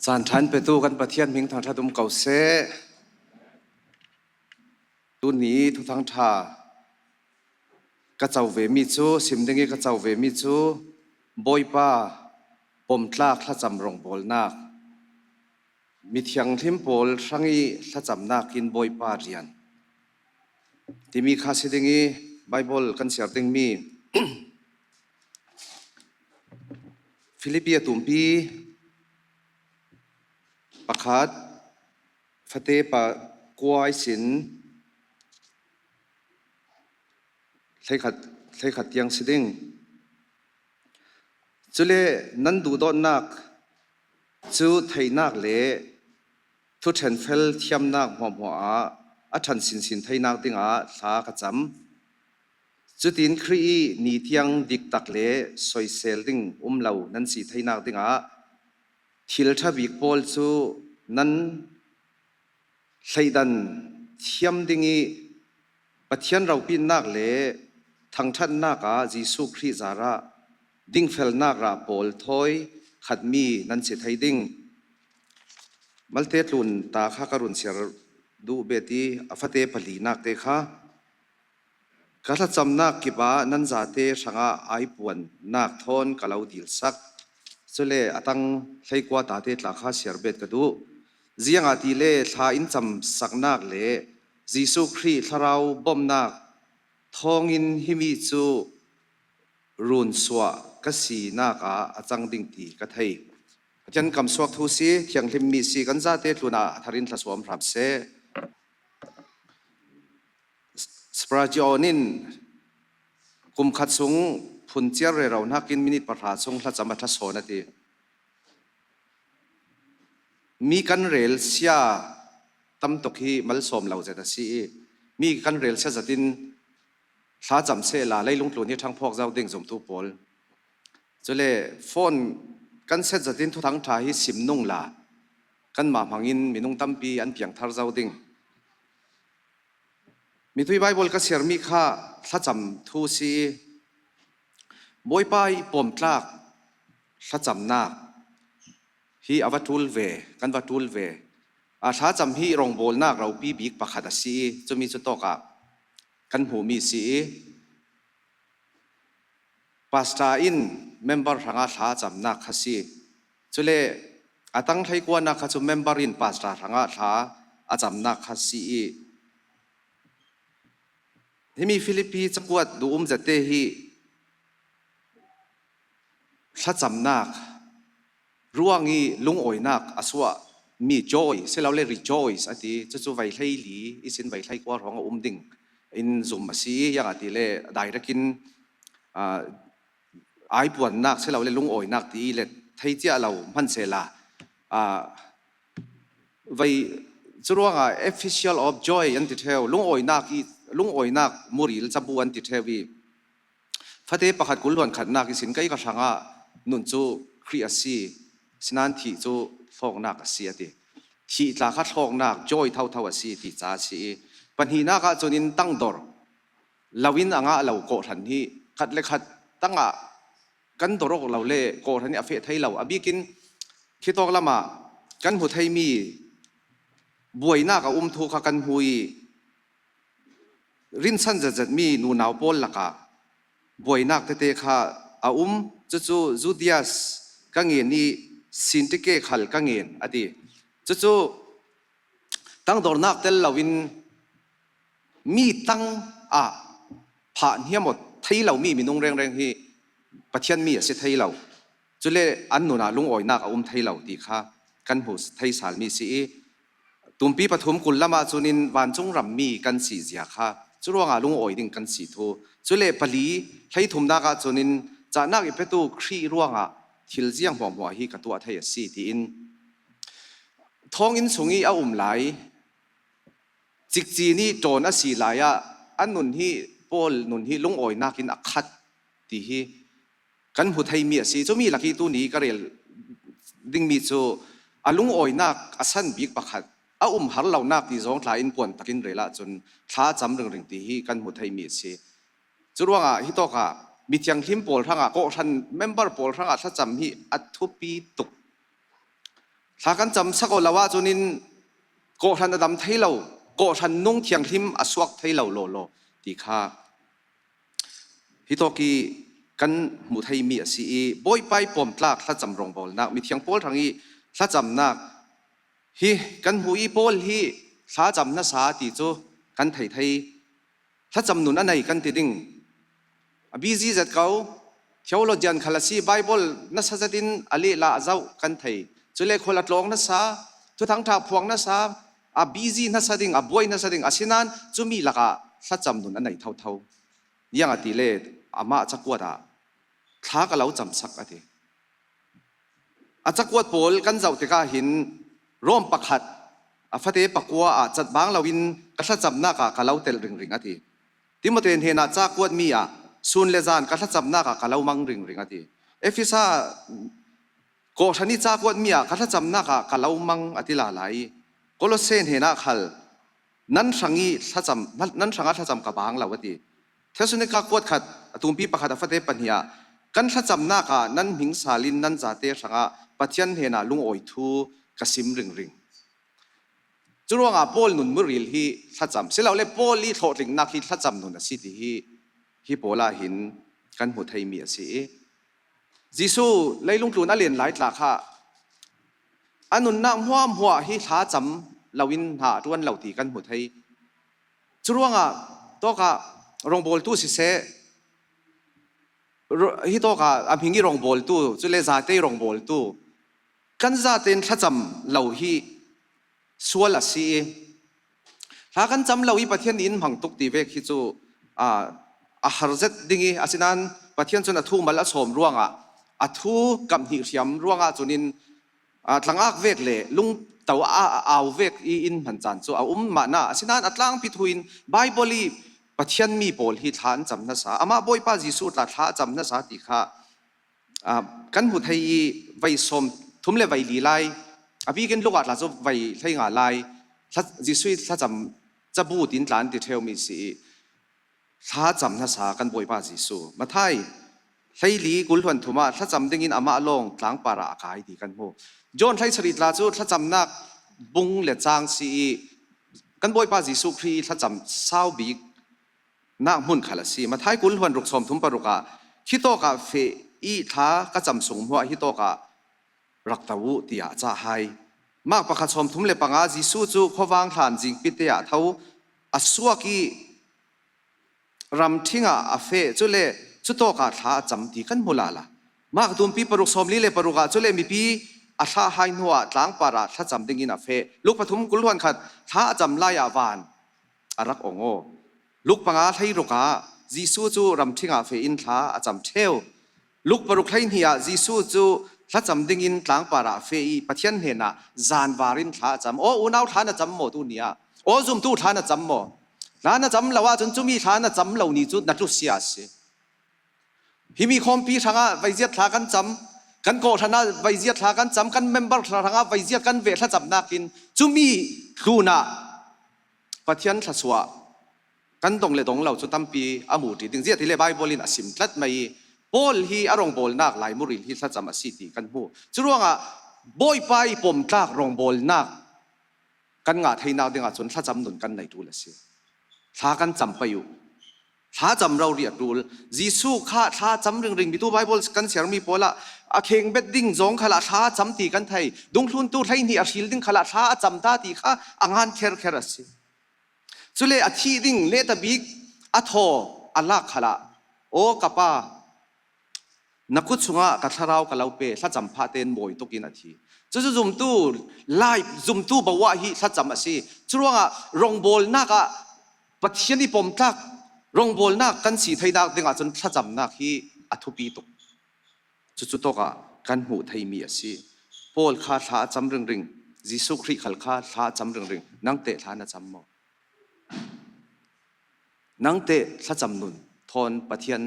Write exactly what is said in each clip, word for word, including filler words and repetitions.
Caan ṭha petu kan Pathian hming thangṭhat um ko seh. Tuni thuthang ṭha ka co ve mi cu, sim ding i ka co ve mi cu, Bawipa pomtlak thlacam rongbawlnak, mithianghlim pawl hrang i thlacamnak in Bawipa rian timi kha si ding i, Baibal kan siar dingmi Filipi a tumpi pakhat, fate pakua ihsin hleikhat, hleikhat tiang si ding. Cule nan duhdawtnak cu theihnak le thuṭhenfel thiamnak hmuahhmuah ah a ṭhan sinsin theinak dingah thla ka cam. Cutin Khrih i ni tiang diktak le soisel ding um lo nan si theinak dingah thil ṭha bik pawl cu nan hleihdan thiam ding i Pathian ropitnak le thangṭhatnak ah Jesuh Khrih zarah dingfelnak rah pawl thawi khatmi nan si thei ding. Malte tlun ta kha ka run siar duh bet i, a fate palinak te kha, ka thlacamnak kip ah nan zate hrangah aipuannak thawn ka lo dilsak. Cule a tang hleikua tate tla kha siar bet ka duh. Ziangahtile thla in camsaknak le Jesuh Khrih thlarau bawmhnak thawngin himi cu runsuah ka sinak ah a cang ding ti ka thei. Pathian kamsuak thu si, thianghlim mi si, kan zate tlun ah a thar in thlasuam hram seh. Spurgeon in kum khat sung phun ciar rero hnakin minit pahra chung thlacam a ṭha sawn a ti. Mi kan rel sia tam tuk hi malsawm lo zet a si i, mi kan rel sia zat in thlacam sehla leilung tlun hi ṭhang phawk zo ding zumtu pawl. Cule phone kan set zat in thuthang ṭha hi sim nung la, kanmah hmangin minung tampi an piang thar zo ding. Mitui Baibal ka siarmi kha thlacam thu si i, Bawipa i pomtlak thlacamnak hi a va ṭul ve, kan va ṭul ve. A thlacam hi rongbawlnak ropi bik pakhat a si i, cumi cu tawkah kan hmuhmi si i, pastor in member hrangah thla a camnak kha si. Cule a tang hleikuanak kha cu member in pastor hrangah thla a camnak kha si i, himi Filipi cakuat duh um zette hi thlacamnak ruang i lungawinak a suah mi joy, silole rejoice a ti. Cucu vei hleili ihsin vei hleikua hrawng a um ding in zum a si i, ziangahtile direct in, aa, aipuannak silole lungawinak ti i let thei ciah lo hmansehla, aa, vei, curuangah official of joy an ti ṭheu, lungawinak i, lungawinak muril cabu an ti ṭheu i, fate pakhat kul hluan khatnak ihsin kei ka hrangah nun cu Khrih a si, sinan thih cu thlawknak a si a ti. Thih tla kha thlawknak, joy thotho a si ti ca a si i, pahnihnak ahcun in tangdor loin a ngah lo kawhhran hi khat le khat tangah kan dor awk lo le kawhhran hi a feh thei lo. A bikin khitawk lamah kan hmu theimi buainak a um thu kha kan hmu i, rinsan zetzetmi nunau pawl lakah buainak tete kha a um. Cucu Judias ka ngen i, Sintike khal ka ngen a ti. Cucu tangdornak tel loin mi tang ah phah hniamawt thei lomi minung rengreng hi Pathian mi a si thei lo. Cule an nun ah lungawinak a um thei lo ti kha kan hmu thei salmi si i, tumpi pathum kul lamah cun in vancung rammi kan si zia kha curuangah lungawi ding kan si thu. Cule pali, hleithumnak ahcun in cahnak i petu Khrih ruangah thil ziang hmuahhmuah hi ka tuah thei a si tiin thawnginn sung i a um lai, cikci nih ṭawn a si lai ah a nun hi, Paul nun hi lungawinak in a khat ti hi kan hmu theimi a si. Cumi lak i tuni ka rel dingmi cu a lungawinak a san bik pakhat, a um har lonak ti zong tla in puan takin rel ahcun thla a cam ringring ti hi kan hmu theimi a si. Curuangah hitawkah mithianghlim pawl hrangah, kawhhran member pawl hrangah thlacam hi a thupi tuk. Thla kan camsak aw lo ahcun in kawhhran a dam thei lo, kawhhran nung thianghlim a suak thei lo lawlaw ti kha hitawk i kan hmuh theimi a si i, Bawipa i pawmtlak thlacam rawngbawlnak, mithiang pawl hrang i thlacamnak hi kan hmuh i, Paul hi thlacam hna sa ti cu kan thei thei. Thlacam nun a nei kan ti ding. A busy zet ko, theologian khal a si, Bible nasa zetin a lehla a zoh kan thei. Cule khual a tlawng nasa, thuthang ṭha phuang nasa, a busy nasa ding, a buai nasa ding, asinain cumi lakah thlacam nun a nei thotho. Ziangahtile amah cakuat ah thla ka lo camsak a ti. A cakuat pawl kan zoh tikah hin Rom pakhat a fate pakua ah cat bang loin ka thlacamnak ah ka lo telh ringring a ti. Timote hnenah cakuatmi ah sun le zan ka thlacamnak ah ka lo mang ringring a ti. Efesa kawhhran i cakuatmi ah ka thlacamnak ah ka lo mang a ti lala i, Kolose hnenah khal nan hrang i thlacam, nan hrangah thlacam ka bang lo a ti. Thessalonika kuat khat a tumpi pakhat a fate pahnih ah kan thlacamnak ah nan hming salin nan zate hrangah Pathian hnenah lungawi thu ka sim ringring. Curuangah Paul nun muril hi thlacam, silole Paul i thlawhtlinnak hi thlacam nun a si ti hi, hi Paul ah hin kan hmu theimi a si i, Jesuh leilung tlun a len lai tla kha a nunnak hmuahhmuah hi thlacam loin hna a ṭuan lo ti kan hmu thei. Curuangah tawkah rawngbawltu siseh, ro-, hi tawkah a hming i rawngbawltu, cule zate i rawngbawltu, kan zaten thlacam lo hi sual a si i, thla kan cam lo i Pathian nih in hmang tuk ti vek hi cu, aa, a har zet ding i, asinain Pathian cun a thu mal a sawm ruangah, a thu kamh hnih hriam ruangah cun in, aa, tlangak vek le lungto a, a au vek i in hman caan cu a um mahna, asinain a tlangpi thu in Bible i Pathian mi pawl hi thla an cam hna sa, amah Bawipa Jesuh tla thla a cam hna sa ti kha, aa, kan hmu thei i, vei sawm thum le vei li lai, a bikin Luka tla cu vei hlei nga lai, thla-, Jesuh i thlacam cabu tiin tla an ti ṭheumi si i, thla cam hna sa kan Bawipa Jesuh. Matthai hleili kul hluan thum ah thlacam dingin amah lawng tlangpar ah a kai ti kan hmu. John hleisarih tla cu thlacamnak bung le cang si i, kan Bawipa Jesuh Khrih i thlacam sau bik nak hmun khal a si. Matthai kul hluan ruk sawm thum paruk ah, khitawk ah feh i thla ka cam sung hmuah hitawk ah rak to uh, tiah a cah hai. Mark pakhat sawm thum le panga, Jesuh cu khuavang hlan zingpi te ah a tho, a suak i ramṭhing ah a feh, cule cutawk ah thla a cam ti kan hmu lala. Mark tumpi paruk sawm li le paruk ah, cule mipi a thlah hai hnu ah tlangpar ah thlacam dingin a feh. Luk pathum kul hluan khat, thla a cam lai ah van a rak ong aw. Luk panga hleiruk ah Jesuh cu ramṭhing ah feh in thla a cam ṭheu. Luk paruk hleihnih ah Jesuh cu thlacam dingin tlangpar ah feh i Pathian hnenah zanvar in thla a cam. Aw unau, thla na cam maw tu ni ah? Aw zumtu, thla na cam maw? Thla na cam lo ahcun cumi thla na cam lo ni cu na tlusia a si. Himi khawmpi hrangah veiziat thla kan cam, kan kawhhran ah veiziat thla kan cam, kan member hrangah veiziat kan veh thlacamnak in cumi tlunah Pathian thluasuah kan dong le dong lo cu tampi a mu ṭi ding. Ziah tile Bible in a sim tlat mai i, Paul hi a rawngbawlnak lai muril hi thlacam a si ti kan hmu. Curuangah Bawipa i pawmtlak rawngbawlnak kan ngah theinak dingah cun thlacam nun kan nei ṭul a si. Thla kan cam pei uh. Thla cam rori a ṭul. Jesuh kha thla cam ringring, mitu Bible kan siarmi pawl ah a khengbet ding zong khalah thla cam ti kan thei. Dungthluntu hleihnih a hril ding khalah thla a cam ta ti kha a ngan kherkher a si. Cule a thih ding nehtabik a thaw a lak khalah, aw ka pa, na kut chungah ka thlarau ka lo pe, thlacam phah tein mawi tukin a thi. Cucu zumtu, lai zumtu bo ah hi thlacam a si. Curuangah rawngbawlnak ah Pathian i pawmtlak rawngbawlnak kan si theinak dingah cun thlacamnak hi a thupi tuk. Cucu tawkah kan hmuh theimi a si. Paul kha thla a cam ringring, Jesuh Khrih khal kha thla a cam ringring. Nang teh thla na cam maw? Nang teh thlacam nun thawn Pathian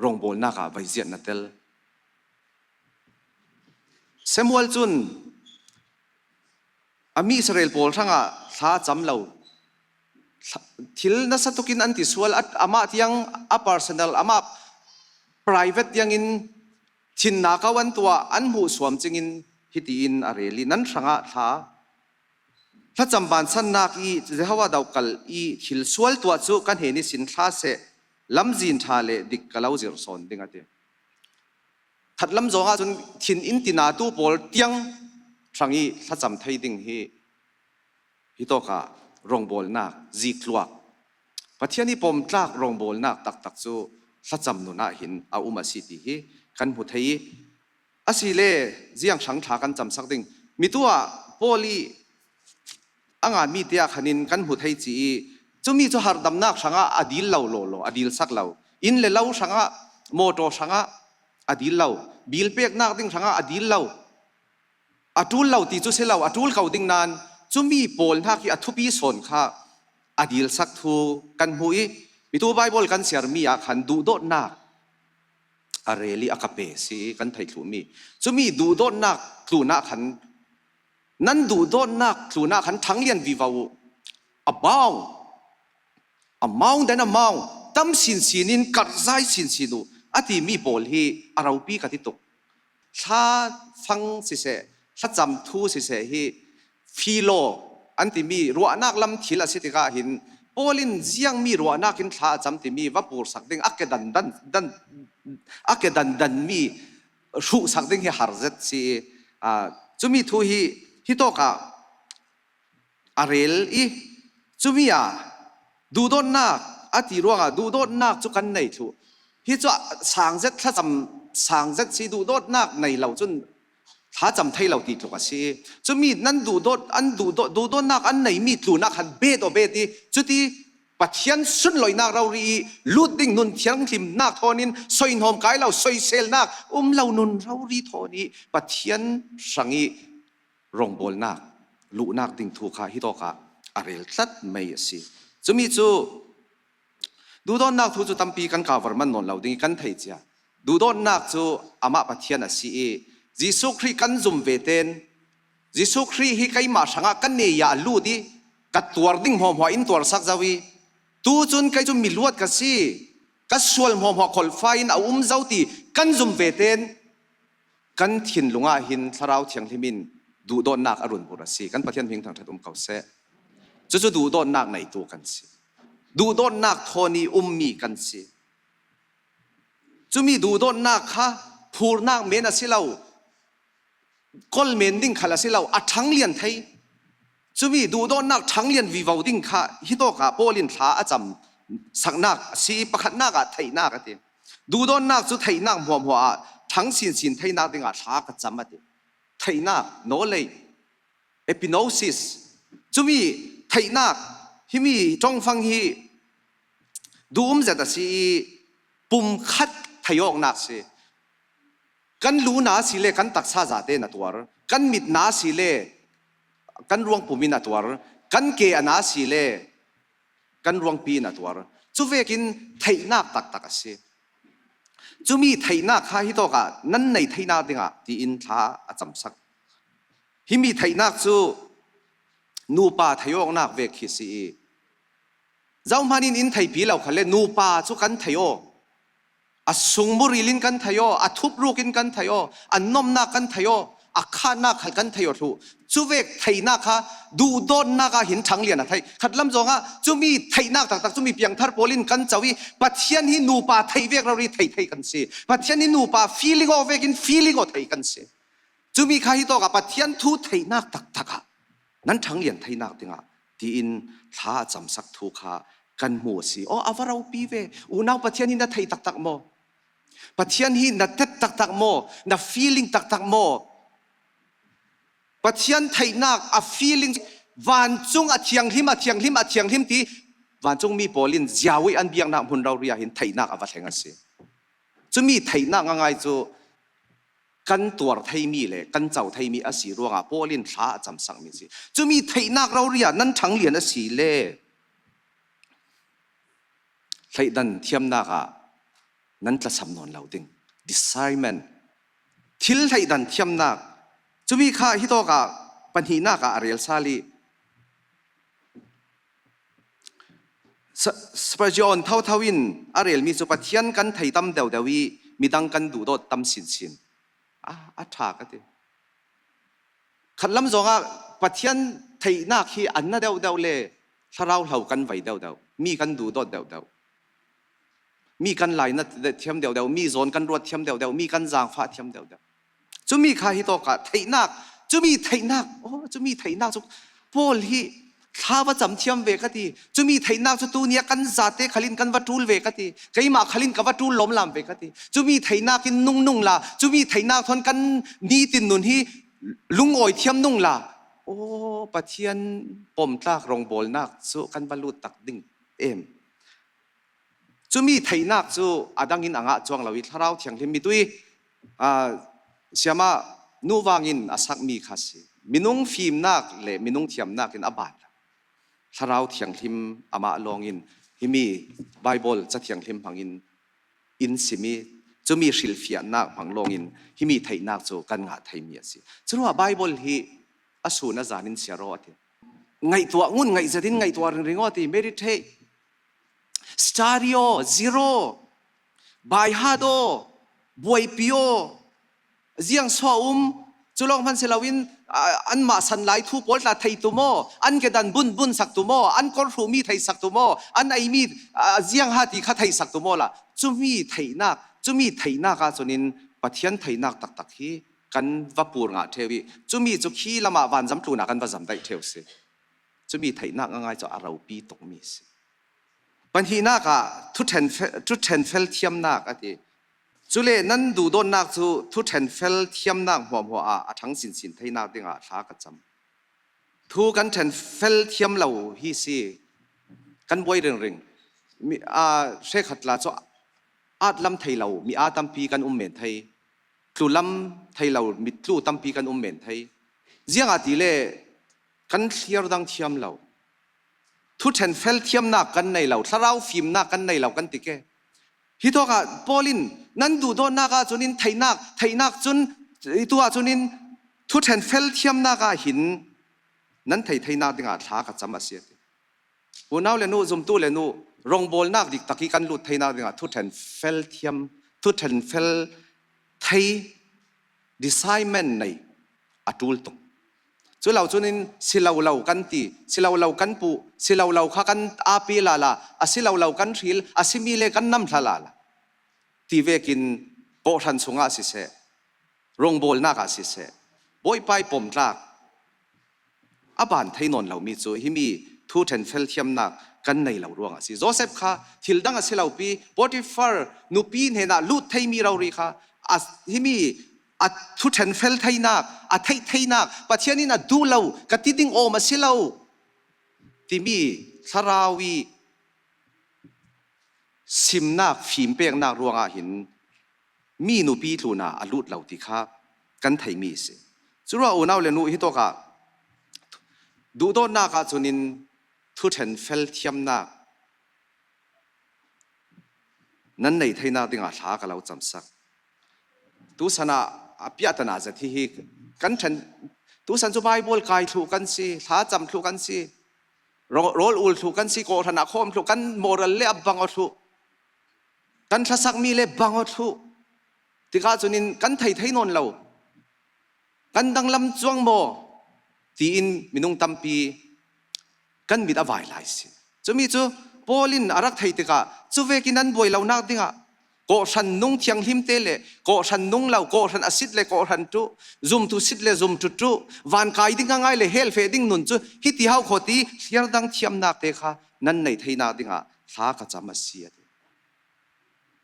rawngbawlnak ah veiziat na tel. Samuel cun a mi Israel pawl hrangah thla a cam lo, thla-, thil nasa tukin an ti sual, a, amah tiang a personal, amah private tiangin thinnak a an tuah, an hmuh suam cingin Hitiin a rel i, nan hrangah thla, thlacam bansannak i Jehovah dohkalh i thil sual tuah cu ka hnen ihsin thla seh, lamzin ṭha le dik ka lo zirh sawn ding, a ti. Khatlam zawngah cun thin in tinatu pawl tiang hrang i thlacam thei ding hi, hitawkah rawngbawlnak zikluak, Pathian i pawmtlak rawngbawlnak taktak cu thlacam nun ah hin a um a si ti hi kan hmu thei i, asile ziang hrang thla kan camsak ding? Mi tu ah Paul i a nganmi te ah khan in kan hmu thei ci i, cumi cu harhdamnak hrangah a dil lo lawlaw, a dilsak lo. Inn le lo hrangah, mawtaw hrangah a dil lo. Bil peknak ding hrangah a dil lo. A ṭul lo ti cu si lo, a ṭul ko ding nain cumi pawl hnak hi a thupi sawn kha a dilsak thu kan hmu i, mitu Baibal kan siarmi ah khan duhdawtnak a rel i a ka pe si i kan theih thluhmi. Cumi duhdawtnak tlunah khan, nan duhdawtnak tlunah khan ṭhanglian vivo uh, abound, amount and amount, tam sinsin in, karhzai sinsin uh, a timi pawl hi a ropi ka ti tuk. Thla fang siseh, thlacam thu siseh hi philo an timi ruahnak lam thil a si tikah hin, Paul in ziangmi ruahnak in thla a cam timi va pursak ding, a ke dan dan, dan, a ke dan dan mi hruhsak ding hi har zet si i, aa, cumi thu hi, hitawkah a rel i, cumi ah duhdawtnak a ti ruangah duhdawtnak cu kan nei thluh. Hi cu a sang zet, thlacam sang zet si, duhdawtnak nei lo cun thlacam thei lo ti tluk a si. Cumi nan duhdawt, an duhdawt, duhdawtnak an neimi tlunah khan bet aw bet i, cuti Pathian sunloihnak rori i lut ding nun thianghlimnak thawn in, soihnawm kai lo, soiselnak um lo nun rori thawn i Pathian hrang i rawngbawlnak luhnak ding thu kha hitawkah a rel tlat mai a si. Cumi cu duhdawtnak thu cu tampi kan kau var man nawn lo ding i kan thei cia. Duhdawtnak cu amah Pathian a si i, Jesuh Khrih kan zum ve ten, Jesuh Khrih hi keimah hrangah kan ne ah a lut i ka tuar ding hmuahhmuah in tuarsak zo i, tu cun kei cu miluat ka si, ka sual hmuahhmuah kholhfa in a um zo ti kan zum ve ten, kan thinlung ah hin Thlarau Thianghlim in duhdawtnak a runburh a si. Kan Pathian hming thangṭhat um ko seh. Cucu duhdawtnak neitu kan si. Duhdawtnak thawn i ummi kan si. Cumi duhdawtnak kha phurnak men a si lo, kol men ding khal a si lo, a ṭhanglian thei. Cumi duhdawtnak ṭhanglian vivo ding kha hitawkah Paul in thla a cam saknak a si i, pakhatnak ah theihnak a ti. Duhdawtnak cu theihnak hmuahhmuah ah ṭhang sinsin theinak dingah thla ka cam a ti. Theihnak, knowledge, epignosis. Cumi theihnak, himi ṭongfang hi duh um zet a si i, pumkhat thei awknak si. Kan lu na si le kan taksa zate na tuar, kan mit na si le kan ruangpum in a tuar, kan ke a na si le kan ruangpi in a tuar. Cuvekin theihnak taktak a si. Cumi theihnak kha hitawkah nan nei theinak dingah tiin thla a camsak. Himi theihnak cu nupa thei awknak vek khi si i, zohman in in theipi lo khal le nupa cu kan thei aw. A sungmuril in kan thei aw, a thupruk in kan thei aw, a nomnak kan thei aw, a khatnak khal kan thei aw thluh. Cuvek theihnak kha duhdawtnak ah hin ṭhanglian a theih. Khatlam zawngah cumi theihnak taktak cumi piangthar pawl in kan co i, Pathian hi nupa theih vek rori thei thei kan si. Pathian hi nupa feeling aw vekin feeling aw thei kan si. Cumi kha hitawkah Pathian thu theihnak taktak ah nan ṭhanglian theinak dingah tiin thla a camsak thu kha kan hmu a si. Aw, a va ropi ve. Unau Pathian hi na theih taktak maw? Pathian hi na tet taktak maw? Na feeling taktak maw? Pathian theihnak a feeling, vancung a thianghlim, a thianghlim, a thianghlim ti vancung mi pawl in ziau i an biaknak hmun rori ah hin theihnak a va thleng a si. Cumi theihnak ngaingai cu kan tuar theimi le kan co theimi a si ruangah Paul in thla a camsakmi a si. Cumi theihnak rori ah nan ṭhanglian a si le hleihdan thiamnak ah nan tlasam nawn lo ding. Discernment. Thil hleihdan thiamnak. Cumi kha hitawkah pahnihnak ah a rel sal i, Sa-, Spurgeon thotho in a relmi cu Pathian kan thei tam deuhdeuh i midang kan duhdawt tam sinsin. A, a ṭha ka ti. Khatlam zawngah Pathian theihnak hi an na deuhdeuh le thlarau hlo kan vai deuhdeuh, mi kan duhdawt deuhdeuh, mi kan lainat thiam deuhdeuh, mi zawn kan ruat thiam deuhdeuh, mi kan zaangfah thiam deuhdeuh. Cumi kha hi tawkah theihnak, cumi theihnak, aw, cumi theihnak cu Paul hi thla va cam thiam ve ka ti. Cumi theihnak cu tuni ah kan zate khalin kan va ṭul ve ka ti. Keimah khalin ka va ṭul lawmlam ve ka ti. Cumi theihnak in nungnung la, cumi theihnak thawn kan nitin nun hi lungawi thiam nung la, aw, Pathian pomtlak rawngbawlnak cu kan va lut tak ding em. Cumi theihnak cu a dangin a ngah cuang lo i Thlarau Thianghlim mitui, aa, siamah nu vangin a sakmi kha si. Minung fimnak le minung thiamnak in a ban lo. Thlarau Thianghlim amah lawngin himi Baibal Ca Thianghlim hmangin in simi, cumi hrilhfiahnak hmang lawngin himi theihnak cu kan ngah theimi a si. Curuah Baibal hi a sun a zan in siar aw a ti. Ngaihtuah ngun ngaih zetin ngaihtuah ringring aw a ti. Meditate. Study aw, zir aw, baihat aw, buaipi aw, ziang so a um, cu lawng hman si loin, aa, anmah san lai thu pawl tla thei tum aw, an kedan bun bun sak tum aw, an kawrhruhmi thei sak tum aw, an eimi, aa, ziang ha ti kha thei sak tum aw la. Cumi theihnak, cumi theihnak ahcun in Pathian theihnak taktak hi kan va pur ngah ṭheu i, cumi cu khi lamah vanzam tlunah kan va zam daih ṭheu si. Cumi theihnak ngaingai cu a ropi tukmi si. Pahnihnak ah thuṭhen fe-, thuṭhen fel thiamnak a ti. Cule nan duhdawtnak cu thuṭhen fel thiamnak hmuahhmuah ah a ṭhang sinsin theinak dingah thla ka cam. Thu kan ṭhen fel thiam lo hi si, kan buai ringring. Mi, aa, hrekkhat la cu at lam thei lo mi aa tampi kan um men thei. Tlu lam thei lo mi tlu tampi kan um men thei. Ziangahtile kan thliar dang thiam lo. Thuṭhen fel thiamnak kan nei lo, thlarau fimnak kan nei lo kan ti ke. Hi tawkah Paul in nan duhdawtnak ahcun in theihnak, theihnak cun, tu ahcun in thuṭhen fel thiamnak ah hin nan thei theinak dingah thla ka cam a si a ti. Unau le nu, zumtu le nu, rawngbawlnak diktak i kan lut theinak dingah thuṭhen fel thiam, thuṭhen fel thei, discernment nei a ṭul tuk. Cu lo cun in si lo lo kan ti, si lo lo kan puh, si lo lo kha kan aa pe lala, a si lo lo kan hril, a simi le kan nam hla lala. Ti vekin kawhhran chungah siseh, rawngbawlnak ah siseh, Bawipa ih pomtlak a ban thei nawn lomi cu himi thuṭhen fel thiamnak kan nei lo ruangah a si. Joseph kha thil dang a si lopi, Potifar nupi hnenah lut theimi rori kha a, himi a thuṭhen fel theinak, a theih theinak, Pathian in a duh lo, ka ti ding awm a si lo timi thlarau ih simnak, fim peknak ruangah hin mi nupi tlunah a lut lo ti kha kan theihmi a si. Curuah unau le nu hi tawkah duhdawtnak ahcun in thuṭhen fel thiamnak nan nei theinak dingah thla ka lo camsak. Tusan ah a piahtana zat hi, hi kan ṭhen, tusan cu Baibal kai thluh kan si, thla cam thluh kan si, rawl, rawl ul thluh kan si, kawhhran ah khawm thluh, kan moral le a bang aw thluh, kan thlasakmi le bang aw thluh. Tikah cun in kan thei thei nawn lo. Kan danglam cuang maw? Tiin minung tampi kan mit a vai lai si. Cumi cu Paul in a rak thei tikah, cu vekin an buai lonak dingah kawhhran nung thianghlimte le kawhhran nung lo, kawhhran a sit le kawhhran ṭuh, zumtu sit le zumtu ṭuh, vankai ding a ngai le hell feh ding nun cu hiti hau khaw ti hliardang thiamnak te kha nan nei theinak dingah thla ka cam a si, a ti.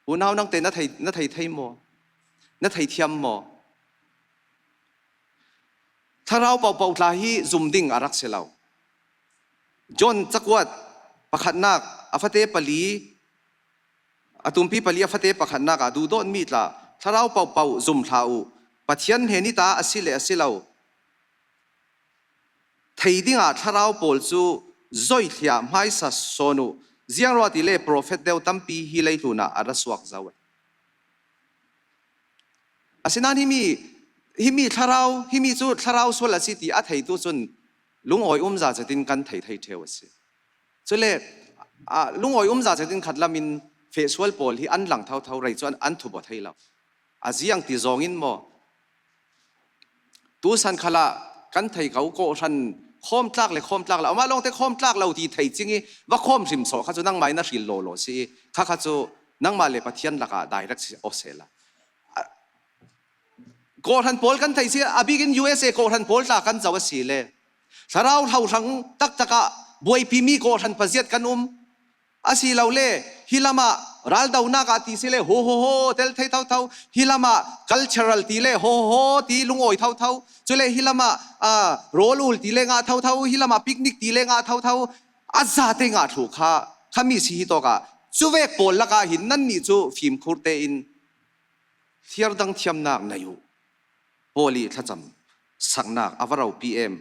Unau nangte na thei, na thei thei maw? Na thei thiam maw? Thlarau pohpoh tla hi zum ding a rak si lo. John cakuat pakhatnak a fate pali, a tumpi pali a fate pakhatnak ah duhdawtmi tla, thlarau pohpoh zum hlah uh. Pathian hnen ih ta a si le a si lo thei dingah thlarau pawl cu zoihliah hmaisa sawn uh. Ziangruahtile profet deuh tampi hi leitlun ah a ra suak zo. Asinain himi, himi thlarau, himi cu thlarau sual a si ti a theitu cun lungawi umza zetin kan thei thei ṭheu a si. Cule, aa, lungawi umza zetin khatlam in feh sual pawl hi an lang thotho rei cu an, an thup aw thei lo. A ziang ti zawng in maw? Tusan khalah kan thei ko, kawhhran khawm tlak le khawm tlak lo, amah lawngte khawm tlak lo ti thei cing i va khawm hrim sawh kha cu nangmah in na hril lawlaw si i, kha kha cu nangmah le Pathian lakah direct si aw sehla. Kawhhran pawl kan thei si, a bikin U S A kawhhran pawl tla kan zoh a si le, thlarau hlohrang taktakah buaipimi kawhhran paziat kan um. A si lo le, hi lamah raldonak ah ti si le, ho ho ho tel thei thotho, hi lamah cultural ti le, ho ho ho ti lungawi thotho, cule hi lamah, ah, rawl ul ti le ngah thotho, hi lamah picnic ti le ngah thotho, a zate ngah thluh kha, khami si hi tawkah, cuvek pawl lakah hin nannih cu fimkhur tein thliardang thiamnak nei uh. Paul i thlacam saknak a va ropi em.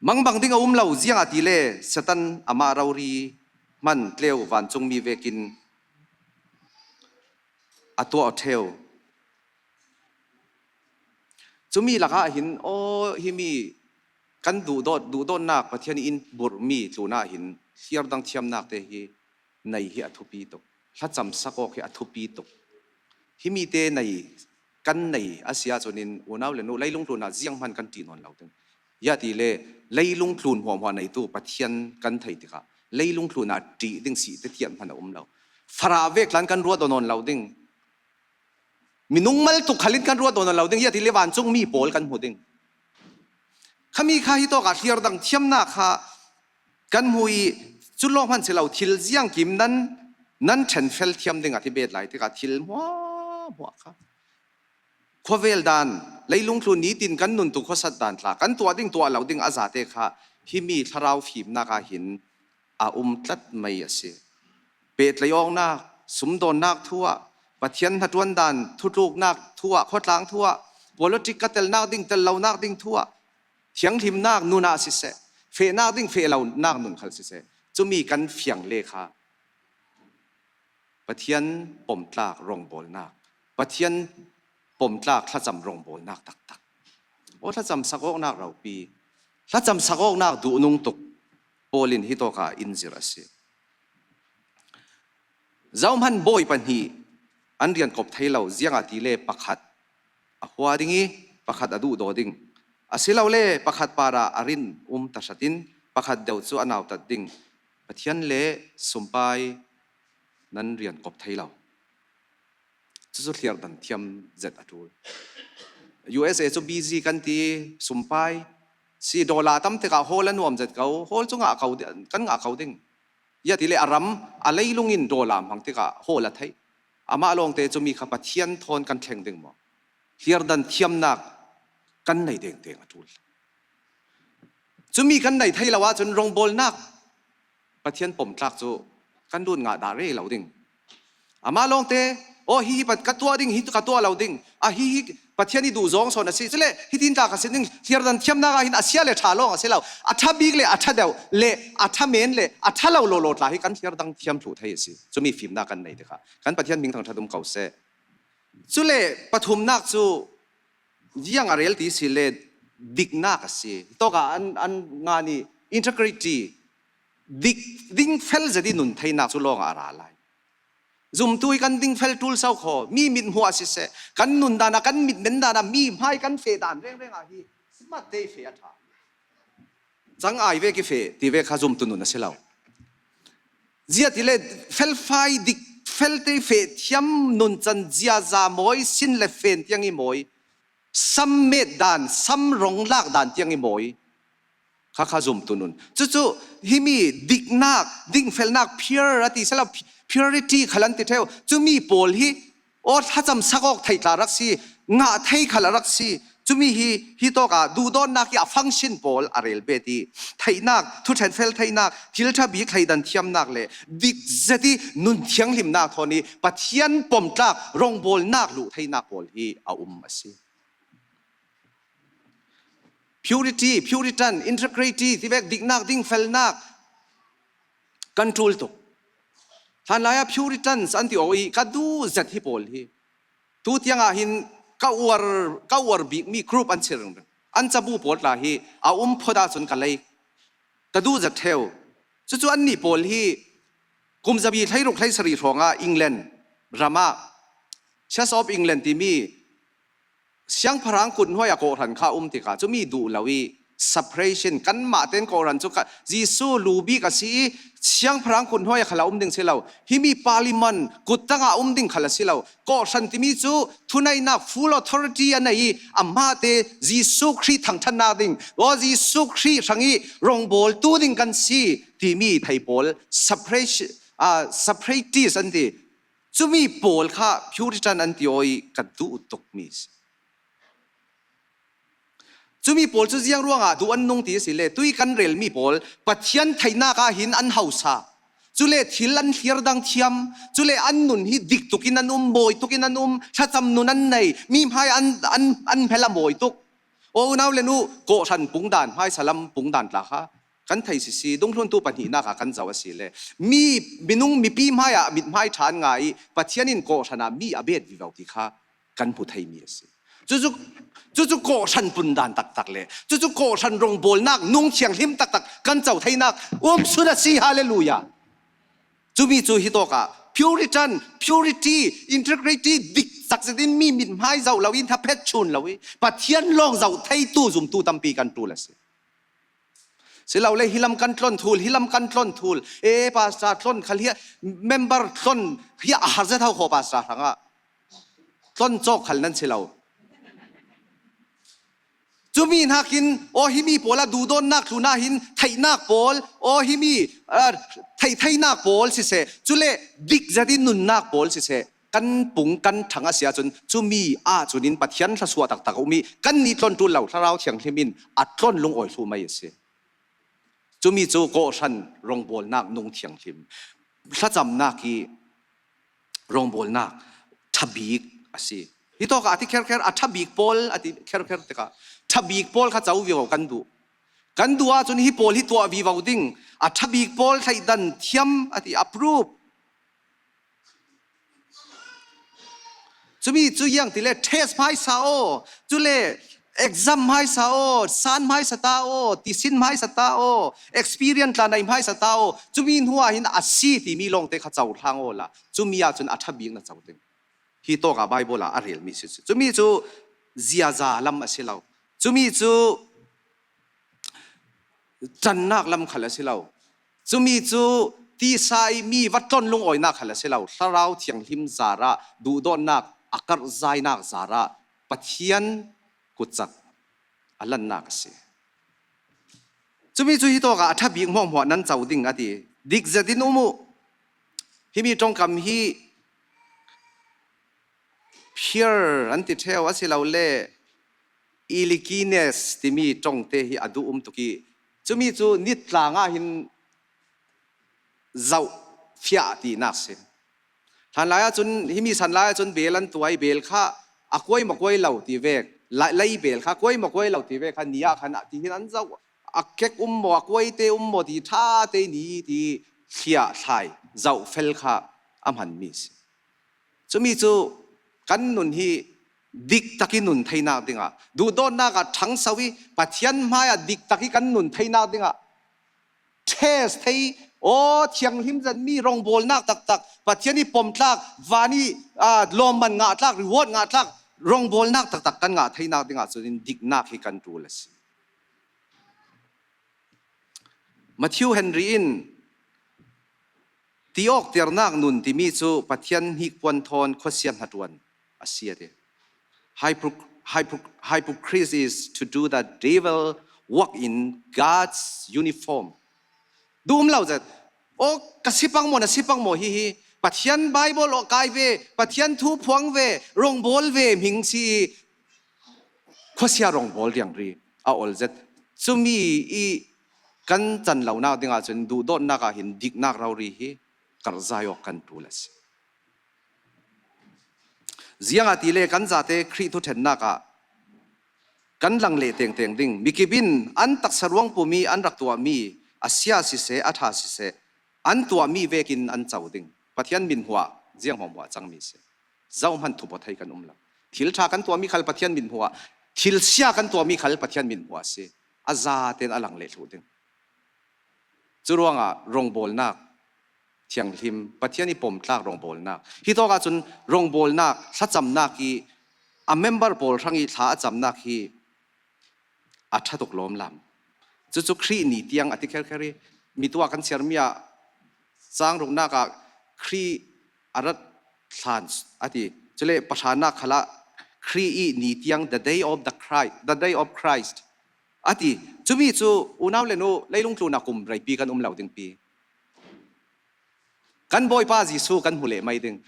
Mangbang ding a um lo, ziangahtile Satan amah rori hman tleu vancungmi vekin a tuah ṭheu. Cumi lakah hin, aw, himi kan duhdawt, duhdawtnak Pathian in burhmi tlunah hin thliardang thiamnak te hi nei hi a thupi tuk. Thlacam sak awk hi a thupi tuk. Himi te nei, kan nei a si ahcun in unau le nu, leilung tlunah zianghman kan ṭih nawn lo ding. Ziahtile leilung tlun hmuahhmuah neitu Pathian kan thei tikah leilung tlunah ṭih ding si tetiah hman a um lo. Farah vek tlan kan ruat aw nawn lo ding. Minung mal tuk khalin kan ruat aw nawn lo ding, ziahtile vancungmi pawl kan hmu ding. Khami kha hi tawkah thliardang thiamnak kha kan hmu i, cu lawng hman si lo, thil ziangkim nan, nan ṭhenfel thiam ding a ti bet lai tikah thil hmuahhmuah kha, khuavel dan, leilung tlun nitin kan nun tuk khuasat dan tla, kan tuah ding tuah lo ding a zate kha himi thlarau fimnak ah hin a um tlat mai a si. Pehtlai awknak, sumdawnnak thu ah, Pathian hnaṭuan dan thutluknak thu ah, khuatlang thu ah, politic ka telnak ding, tel lonak ding thu ah, thianghlimnak nun ah siseh, fehnak ding, feh lonak nun khal siseh, cumi kan fiang le kha Pathian pomtlak rawngbawlnak, Pathian pomtlak thlacam rawngbawlnak taktak. Aw, thlacam sak awknak ropi, thlacam sak awknak duhnung tuk Paul in hi tawkah in zir a si. Zohman bawi pahnih an rian kop thei lo, ziangahtile pakhat a hua ding i pakhat a duhdaw ding. Asilole pakhat parah a rin um tahratin pakhat deuh cu a nautat ding. Pathian le sumpai nan rian kop thei lo. Cucu thliardan thiam zet a ṭul. U S A cu busy kan ti, sumpai si, dollar tam tikah hall a nuam zet ko, hall cu ngah ko di-, kan ngah ko ding. Ziahtile a ram, a leilung in dollar hmang tikah hall a theih. Amah lawngte cumi kha Pathian thawn kan thleng ding maw? Thliardan thiamnak kan nei dengdeng a ṭul. Cumi kan nei thei lo ahcun rawngbawlnak Pathian pomtlak cu kan lut ngah dah rei lo ding. Amah lawngte, aw, hihi pat ka tuah ding, hi ka tuah lo ding, a hihi Pathian i duh zawng sawn a si. Cule hitin tla ka sin ding, thliardan thiamnak ah hin a sia le ṭha lawng a si lo. A ṭha bik le a ṭha deuh le a ṭha men le a ṭha lo lawlaw tla hi kan thliardang thiam thluh thei a si. Cumi fimnak kan nei tikah kan Pathian hming thangṭhat um ko seh. Cule pathumnak cu ziang a rel ti si le diknak a si. Tawkah an, an ngan i integrity, dik, dingfel zet i nun theinak cu lawngah a ra lai. Zumtu i kan dingfel ṭul so kho, mi mit hmuh ah siseh, kan nun dan ah, kan mit men dan ah, mi hmai kan feh dan rengreng ah hi smat te i feh a ṭha. Cang ai vek i feh ti vek kha zumtu nun a si lo. Ziahtile felfai dik fel te i feh thiam, nuncan ziaza mawi, sin le fen tiang i mawi, sam met dan, sam rong lak dan tiang i mawi. Kha kha zumtu nun. Cucu himi diknak, dingfelnak, pure a ti sela, purity khal an ti ṭheu. Cumi pawl hi aw, thlacam sak awk theih tla rak si, ngah thei khal a rak si. Cumi hi, hi tawkah duhdawtnak hi a function pawl a rel bet i, theihnak, thuṭhenfel theihnak, thil ṭha bik thleidan thiamnak le dik zet i nun thianghlimnak thawn i Pathian pomtlak rawngbawlnak luh theinak pawl hi a um a si. Purity, Puritan, integrity, tivek diknak, dingfelnak kan ṭul tuk. Hlanlai ah Puritans an ti aw i ka duh zet hi pawl hi. Tu tiangah hin ka uar, ka uar bikmi group an si ringring. An cabu pawl tla hi a um phawt ahcun ka lei, ka duh zet ṭheu. Cucu annih pawl hi kum zabi hleiruk hleisarih hrawngah England ramah Church of England timi Siangpahrang kut hnuai a kawhhran kha um tikah cumi duh lo i separation, kanmah ten kawhhran cu kha Jesuh lu bik a si i siangpahrang kut hnuai a kha la um ding si lo. Himi parliament kut tangah um ding kha la si lo. Kawhhran timi cu thuneihnak full authority a nei i amahte Jesuh Khrih thangṭhatnak ding, aw Jesuh Khrih hrang i rawngbawltu ding kan si timi thei pawl separation, ah, separatist an ti. Cumi pawl kha Puritan an ti aw i ka duh tukmi si. Cumi pawl cu ziang ruangah duh an nung ti a si le, tui kan relmi pawl Pathian theihnak ah hin an hausa. Cule thil an hlir dang thiam, cule an nun hi dik tukin an um, mawi tukin an um, thlacam nun an nei, mi hmai an, an, an hmel a mawi tuk. Aw unau le nu, kawhhran pungdan, hmaisa lam pungdan tla kha kan thei sisi, dungthluntu pahnihnak ah kan zoh a si le, mi, minung mipi hmai ah mithmai ṭha an ngah i Pathian in kawhhran ah mi a bet vivo ti kha kan hmu theimi a si. Cucu, cucu kawhhran pungdan taktak le cucu kawhhran rawngbawlnak nung thianghlim taktak kan co theinak um sun a si. Hallelujah! Cumi cu hitawkah Puritan, purity, integrity, dik cak zetin mi mithmai zoh lo in thaphet chun lo i Pathian lawng zoh theitu zumtu tampi kan ṭul a si. Si lo le, hi lam kan tlon thul, hi lam kan tlon thul. E, pastor tlon khal hi, member tlon hi a har zet ho kho pastor hrangah. Tlon cawk khal nan si lo. Cumi hnakin, aw himi pawl a duhdawtnak tlunah hin theihnak pawl, aw himi, ah, theih theinak pawl siseh, cule dik zetin nunnak pawl siseh, kan pung, kan ṭhang a si ahcun, cumi ahcun in Pathian thlasuah taktak a um i, kannih tlon ṭul lo, Thlarau Thianghlim in a tlon lungawi thluh mai a si. Cumi cu kawhhran rawngbawlnak nung thianghlim, thlacamnak i rawngbawlnak ṭha bik a si. Hitawkah a ti kherkher, a ṭha bik pawl a ti kherkher tikah, ṭha bik pawl kha co vivo kan duh. Kan duh ahcun hi pawl hi tuah vivo ding, a ṭha bik pawl thleidan thiam a ti, approve. Cumi cu ziang ti le, test hmaisa aw, cule exam hmaisa aw, san hmaisa ta aw, tisin hmaisa ta aw, experience tla nei hmaisa ta aw, cumi hnuah hin a si timi lawngte kha cohlang aw la, cumi ahcun a ṭha bik na co ding. Hitawkah Baibal ah a relmi si cu. Cumi cu ziaza lam a si lo. Cumi cu ṭannak lam khal a si lo. Cumi cu tisa i mi va tlon lungawinak khal a si lo. Thlarau Thianghlim zarah, duhdawtnak a karhzainak zarah Pathian kutcak a lannak a si. Cumi cu hitawkah a ṭha bik hmuahhmuah nan co ding a ti. Dik zetin um uh. Himi ṭongkam hi pure an ti ṭheu a si lo le, ilikiness timi ṭongte hi a duh um tuk i, cumi cu nitlang ah hin zoh fiah tinak si. Hlanlai ahcun, himi sanlai ahcun bel an tuai, bel kha a kuai maw kuai lo ti vek, la-, lei bel kha kuai maw kuai lo ti vek kha ni ah khan a tihin an zoh, a kek um maw, a kuaite um maw ti ṭha te ni ti thliah thlai zoh fel kha a hmanmi si. Cumi cu kan nun hi dik tak i nun theinak dingah, duhdawtnak ah ṭhangso i Pathian hmaiah dik tak i kan nun theinak dingah test thei, aw, thianghlim zetmi rawngbawlnak taktak, Pathian i pomtlak, van i, aa, lawmman ngahtlak, reward ngahtlak, rawngbawlnak taktak kan ngah theinak dingah cun in diknak hi kan ṭul a si. Matthew Henry in ti awkternak nun timi cu Pathian hnikpuan thawn khuasia hnaṭuan a si a ti. Hypocr-, hypoc-, hypocrisy is to do the devil work in God's uniform. Duh um lo zet. Aw, ka si pang maw, na si pang maw, hihi Pathian Baibal aw kai ve, Pathian thu phuang ve, rawngbawl ve hming si i khuasia rawngbawl riangri a ol zet. Cumi i kan can lonak dingah cun duhdawtnak ah hin diknak rori hi karhzai awk kan ṭul a si. Ziangahtile kan zate Khrih thuṭhennak ah kan lang leh tengteng ding. Mikip in an taksa ruangpum i an rak tuahmi a sia siseh, a ṭha siseh, an tuahmi vekin an co ding. Pathian mithmuh ah ziang hmuahhmuah a cangmi si. Zohhmanh thup aw thei kan um lo. Thil ṭha kan tuahmi khal Pathian mithmuh ah, thil sia kan tuahmi khal Pathian mithmuh ah si. A zaten a lang leh thluh ding. Curuangah rawngbawlnak thianghlim, Pathian i pomtlak rawngbawlnak. Hitawk ahcun rawngbawlnak, thlacamnak i A member pawl hrang i thla a camnak hi a ṭha tuk lawm lam. Cucu Khrih ni tiang a ti kherkher i, mi tuah kan chiarmi ah, cang ruknak ah Khrih a rat thlan a ti. Cule pahranak khalah Khrih i ni tiang, the day of the Christ, the day of Christ a ti. Cumi cu unau le nu leilung tlunah kum reipi kan um lo dingpi. Kan Bawipa Jesuh kan hmu leh mai ding.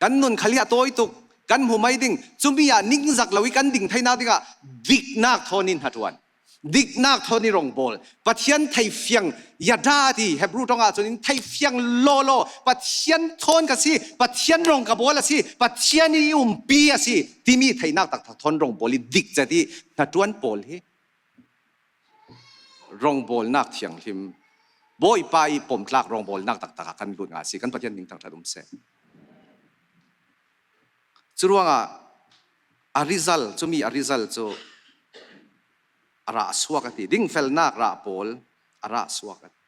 Kan nun khal hi a tawi tuk, kan hmu mai ding. Cumi ah ningzak lo i kan ding theinak dingah diknak thawn in hnaṭuan. Diknak thawn i rongbawl. Pathian theifiang, yada ti Hebru ṭong ah cun in theifiang lawlaw, Pathian thawn ka si, Pathian rong ka bawl a si, Pathian i umpi a si timi theinak taktak thawn rongbawl i dik zet i hnaṭuan pawl hi rongbawlnak thianghlim, Bawipa i pomtlak rongbawlnak taktak ah kan lut ngah a si. Kan Pathian hming thangṭhat um seh. Curuangah a result, cumi a result cu a rah suak a ti. Dingfelnak rah pawl a rah suak a ti.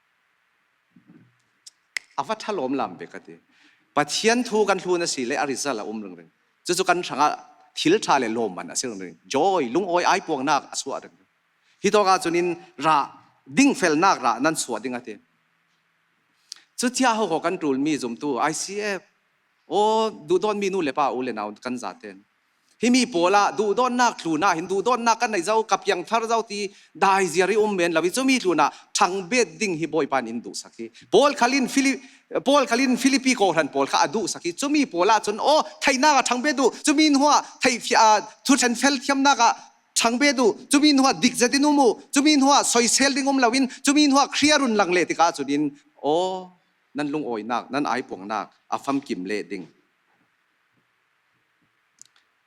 A va ṭha lawm lam bek a ti. Pathian thu kan hlun a si le a result a um ringring. Cucu kan hrangah thil ṭha le lawmman a si ringring. Joy, lungawi, aipuangnak a suah ringring. Hi tawk ahcun in rah, dingfelnak rah nan suah ding a ti. Cutia ho kan ṭulmi zumtu, I C F, aw, duhdawtmi nu le pa, u le nau kan zaten, himi pawl ah duhdawtnak tlunah hin duhdawtnak kan nei zo, ka piangthar zo ti daiziar i um men lo i, cumi tlunah ṭhangbet ding hi Bawipa in in duhsak hi. Paul khal in Philip, Paul khal in Philippi kawhhran pawl kha a duhsak hi. Cumi pawl ahcun, aw, theihnak ah ṭhangbet uh, cumi hnuah theih, aa, thuṭhen fel thiamnak ah ṭhangbet uh, cumi hnuah dik zetin um uh, cumi hnuah soisel ding um loin, cumi hnuah Khrih a run lang leh tikah cun in, aw, nan lungawinak, nan aipuangnak a famkim leh ding.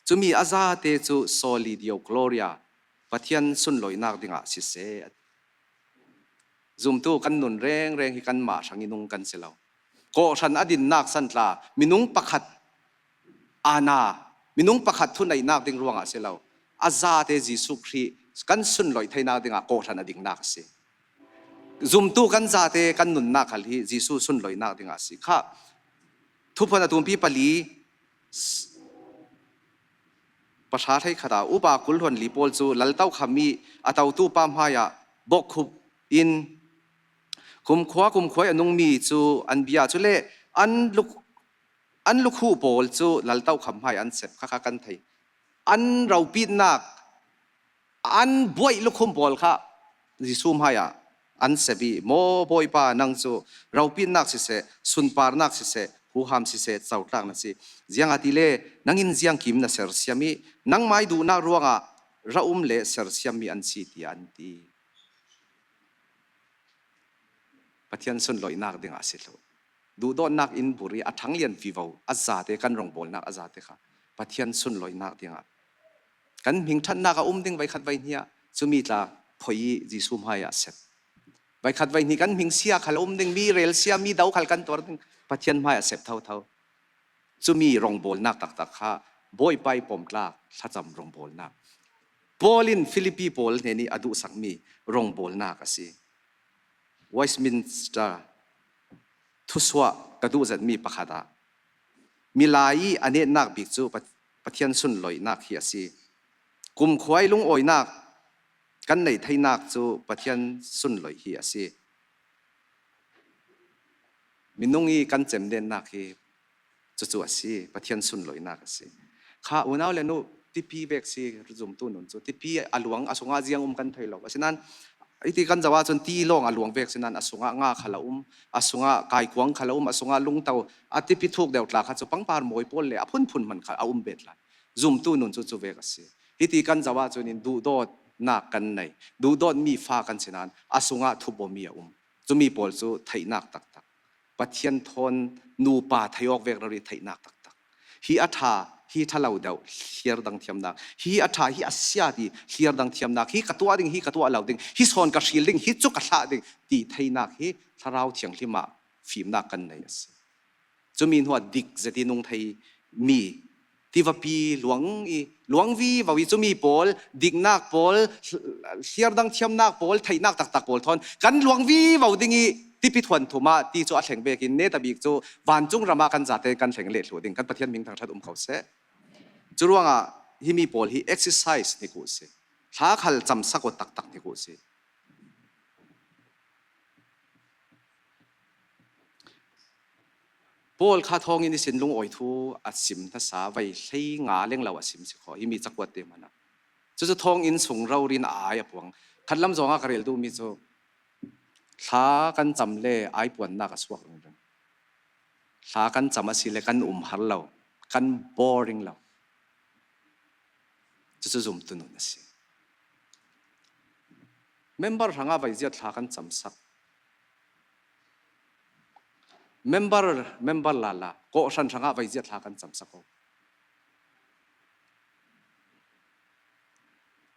Cumi a zate cu soli Deo Gloria, Pathian sunloihnak dingah siseh, a ti. Zumtu kan nun rengreng hi kanmah hrang i nung kan si lo. Kawhhran a dinnak san tla, minung pakhat aana, minung pakhat thuneihnak ding ruangah si lo. A zate Jesuh Khrih kan sunloih theinak dingah kawhhran a dingnak a si. Zumtu kan zate kan nunnak khal hi Jesuh sunloihnak dingah a si. Kha, Thuphuan a tumpi pali, pahra hleikhat ah upa kul hluan li pawl cu laltokham i a totu pa hmaiah bawkkhup in kumkhua, kumkhua i a nungmi cu an bia, cule an luk-, an lukhuh pawl cu laltokham hmai an sep kha kha kan thei. An ropitnak, an buaih lukhum pawl kha Jesuh hmaiah an sep i, maw Bawipa, nang cu ropitnak siseh, sunparnak siseh, huham siseh, cotlak na si. Ziangahtile nang in ziangkim na sersiam i, nangmah i duhnak ruangah ra um le sersiammi an si, tiah an ti. Pathian sunloihnak dingah a si thluh. Duhdawtnak in bur i a ṭhanglian vivo a zate, kan rongbawlnak a zate kha Pathian sunloihnak dingah kan hming ṭhatnak a um ding, veikhat veihnih ah cumi tla phoi i Jesuh hmaiah sep. Veikhat veihnih kan hming sia khal a um ding, mi rel sia, mi do khal kan tuar ding, Pathian hmaiah sep thotho. Cumi rongbawlnak taktak kha Bawipa i pomtlak thlacam rongbawlnak. Paul in Philippi pawl hnen i a duhsakmi rongbawlnak a si. Westminster thusuah ka duh zetmi pakhat ah milai i a netnak bik cu Pa-, Pathian sunloihnak hi a si. Kumkhua i lungawinak kan neih theinak cu Pathian sunloih hi a si. Minung i kan cemdennak hi cucu a si, Pathian sunloihnak a si. Kha unau le nu, tipi vek si, zumtu nun cu tipi a luang, a sungah ziang um kan thei lo. Asinain hiti kan zoh ahcun ti lawng a luang vek sinain a sungah nga khal a um, a sungah kaikuang khal a um, a sungah lungto, a tipi thuk deuh tla kha cu pangpar mawi pawl le a phunphun hman khal a um bet lai. Zumtu nun cu cu vek a si. Hiti kan zoh ahcun in duhdawtnak kan nei, duhdawtmi fa kan sinain a sungah thubawmi a um. Cumi pawl cu theihnak taktak. Pathian thawn nupa thei awk vek rori theihnak taktak. Hi a ṭha, hi ṭha lo deuh, hliar dang thiamnak. Hi a ṭha, hi a sia ti hliar dang thiamnak. Hi ka tuah ding, hi ka tuah lo ding. Hi sawn ka hril ding, hi cu ka hlah ding ti theinak hi Thlarau Thianghlim ah fimnak kan nei a si. Cumi hnuah dik zet i nung thei mi tivapi luang i, luang vivo i, cumi pawl, diknak pawl, hliar dang thiamnak pawl, theihnak taktak pawl thawn kan luang vivo ding i, tipi thuan thum ah ti cu a thleng vekin netabik cu vancung ram ah kan zate kan thleng leh thluh ding, kan Pathian hming thangṭhat um ko seh. Curuangah himi pawl hi exercise hnik uh si. Thla khal camsak uh taktak hnik uh si. Paul kha thawnginn ihsin lungawi thu a sim hnasa, vai hlei nga lenglo a sim si khaw, himi cakuat te hmanah. Cucu thawnginn sung rori in a ai a puang. Khatlam zawngah ka rel duhmi cu thla kan cam le aipuannak a suak ringring. Thla kan cam a si le kan um har lo, kan boring lo. Cucu zumtu nun a si. Member hrangah vaiziat thla kan camsak. Member, member lala, kawhhran hrangah vaiziat thla kan camsak aw.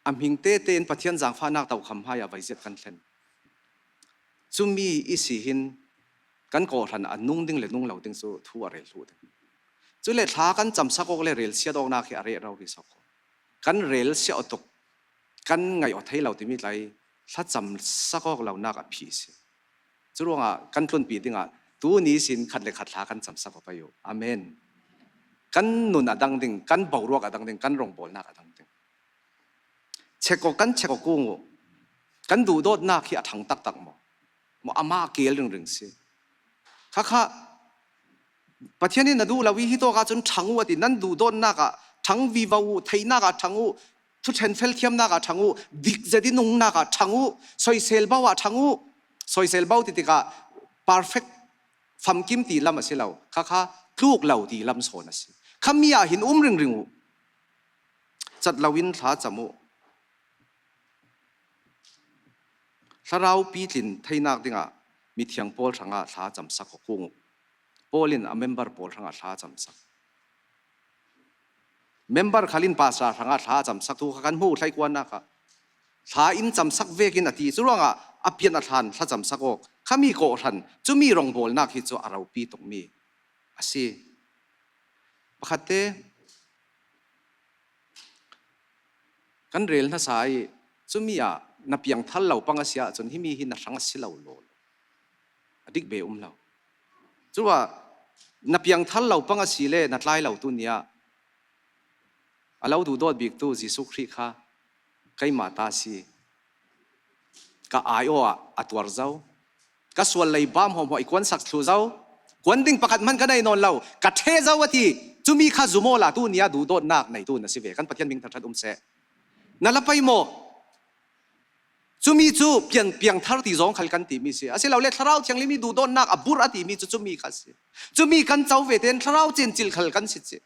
A hming tete in Pathian zaangfahnak tokham hmaiah vaiziat kan thlen. Cumi ihsi hin kan kawhhran a nung ding le nung lo ding cu thu a rel hluh ding. Cule thla kan camsak awk le relsiat awknak hi a reh rori sawk. Kan relsiat aw tuk, kan ngaih aw thei lo timi tlai thla camsak awk lonak a phi si. Curuangah kan tlunpi dingah tuni sin khat le khat thla kan camsak aw pei uh. Amen. Kan nun a dang ding, kan boruak a dang ding, kan rongbawlnak a dang ding. Check aw, kan check aw kung uh. Kan duhdawtnak hi a ṭhang taktak maw? Maw amah keel ringring si. Khakha Pathian in na duh lo i hi tawk ahcun ṭhang uh a ti. Nan duhdawtnak ah ṭhang vivo uh, theihnak ah ṭhang uh, thuṭhen fel thiamnak ah ṭhang uh, dik zet i nungnak ah ṭhang uh, soisel bo ah ṭhang uh. Soisel bo ti tikah perfect, famkim ti lam a si lo. Khakha tluk lo ti lam sawn a si. Khami ah hin um ringring uh. Cat loin thla cam uh. Thlarau pitlin theinak dingah mithiang pawl hrangah thla camsak aw kung uh. Paul in a member pawl hrangah thla camsak. Member khal in pastor hrangah thla camsak thu kha kan hmuh hleikuannak ah thla in camsak vekin a ti. Curuangah a pian a thlan thla camsak awk. Khami kawhhran, cumi rongbawlnak hi cu a ropi tukmi a si. Pakhatte kan rel hnasa i cumi ah na piangthar lo pang a si ahcun himi hi na hrang a si lo law a dik be um lo. Curuah na piangthar lo pang a si le na tlai lo tu ni ah a lo duhdawt biktu Jesuh Khrih kha keimah ta a si. Ka ai aw ah a tuar zo. Ka sual lei bam hawhmawh i kuansak thluh zo. Kuan ding pakhat hman ka nei nawn lo. Ka ṭhe zo a ti. Cumi kha zum awla tu ni ah duhdawtnak neitu na si ve. Kan Pathian hming thangṭhat um seh. Na la pei maw? Cumi cu pian, piangthar ti zawng khal kan timi si. Asilole Thlarau Thianghlim i duhdawtnak a burh a timi cu cumi kha si. Cumi kan co ve tein Thlarau cencil khal kan si cih.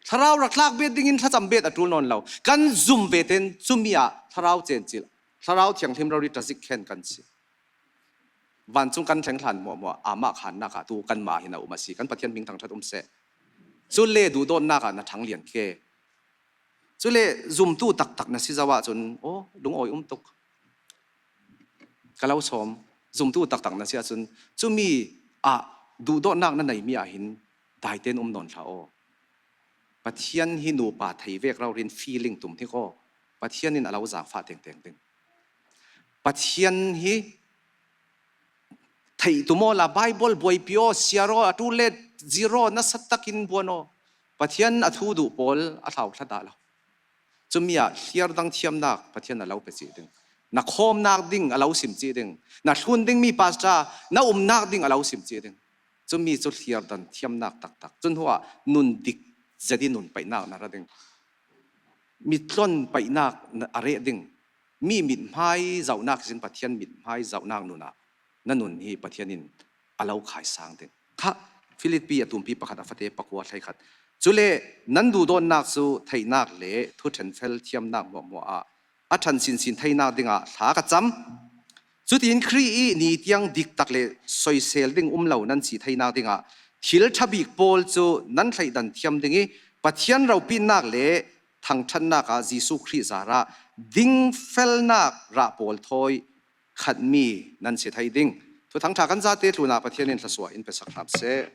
Thlarau rak tlak bet dingin thlacam bet a ṭul nawn lo. Kan zum ve tein cumi ah Thlarau cencil, Thlarau Thianghlim rori ṭazik khen kan si. Vancung kan thleng hlan hmuahhmuah amah khannak ah tu kanmah hin a um a si. Kan Pathian hming thangṭhat um seh. Cule duhdawtnak ah na ṭhang lian ke. Cule zumtu taktak na si zo ahcun, aw, lungawi um tuk. Ka lo sawm, zumtu taktak na si ahcun, cumi ah duhdawtnak na neimi ah hin daitein um nawn hlah aw. Pathian hi nupa thei vek rori in feeling tum hnik aw. Pathian in a lo zaangfah tengteng ding. Pathian hi theih tum awla Baibal buaipi aw, siar aw, a ṭul le zir aw, nasa takin buan aw. Pathian a thu duh pawl a hlauthla dah lo. Cumi ah hliardang thiamnak Pathian a lo pe cih ding. Na khawmnak ding a lo sim cih ding. Na thlun dingmi pastor, na umnak ding a lo sim cih ding. Cumi cu hliardan thiamnak taktak. Cun hnuah nun dik zet i nun paihnak na ra ding. Mittlon paihnak na, a reh ding. Mi mithmai zohnak ihsin Pathian mithmai zohnak nun ah na nun hi Pathian in a lo khaisang ding. Kha Filipi a tumpi pakhat a fate pakua hleikhat. Cule nan duhdawtnak cu theihnak le thuṭhen fel thiamnak hmuahhmuah ah a ṭhan sinsin theinak dingah thla ka cam. Cutin Khrih i ni tiang diktak le soisel ding um lo nan si theinak dingah thil ṭha bik pawl cu nan hleihdan thiam ding i Pathian ropitnak le thangṭhatnak ah Jesuh Khrih zarah dingfelnak rah pawl thawi khatmi nan si thei ding. Thuthang ṭha kan zate tlunah Pathian in thluasuah in pe sak hram seh.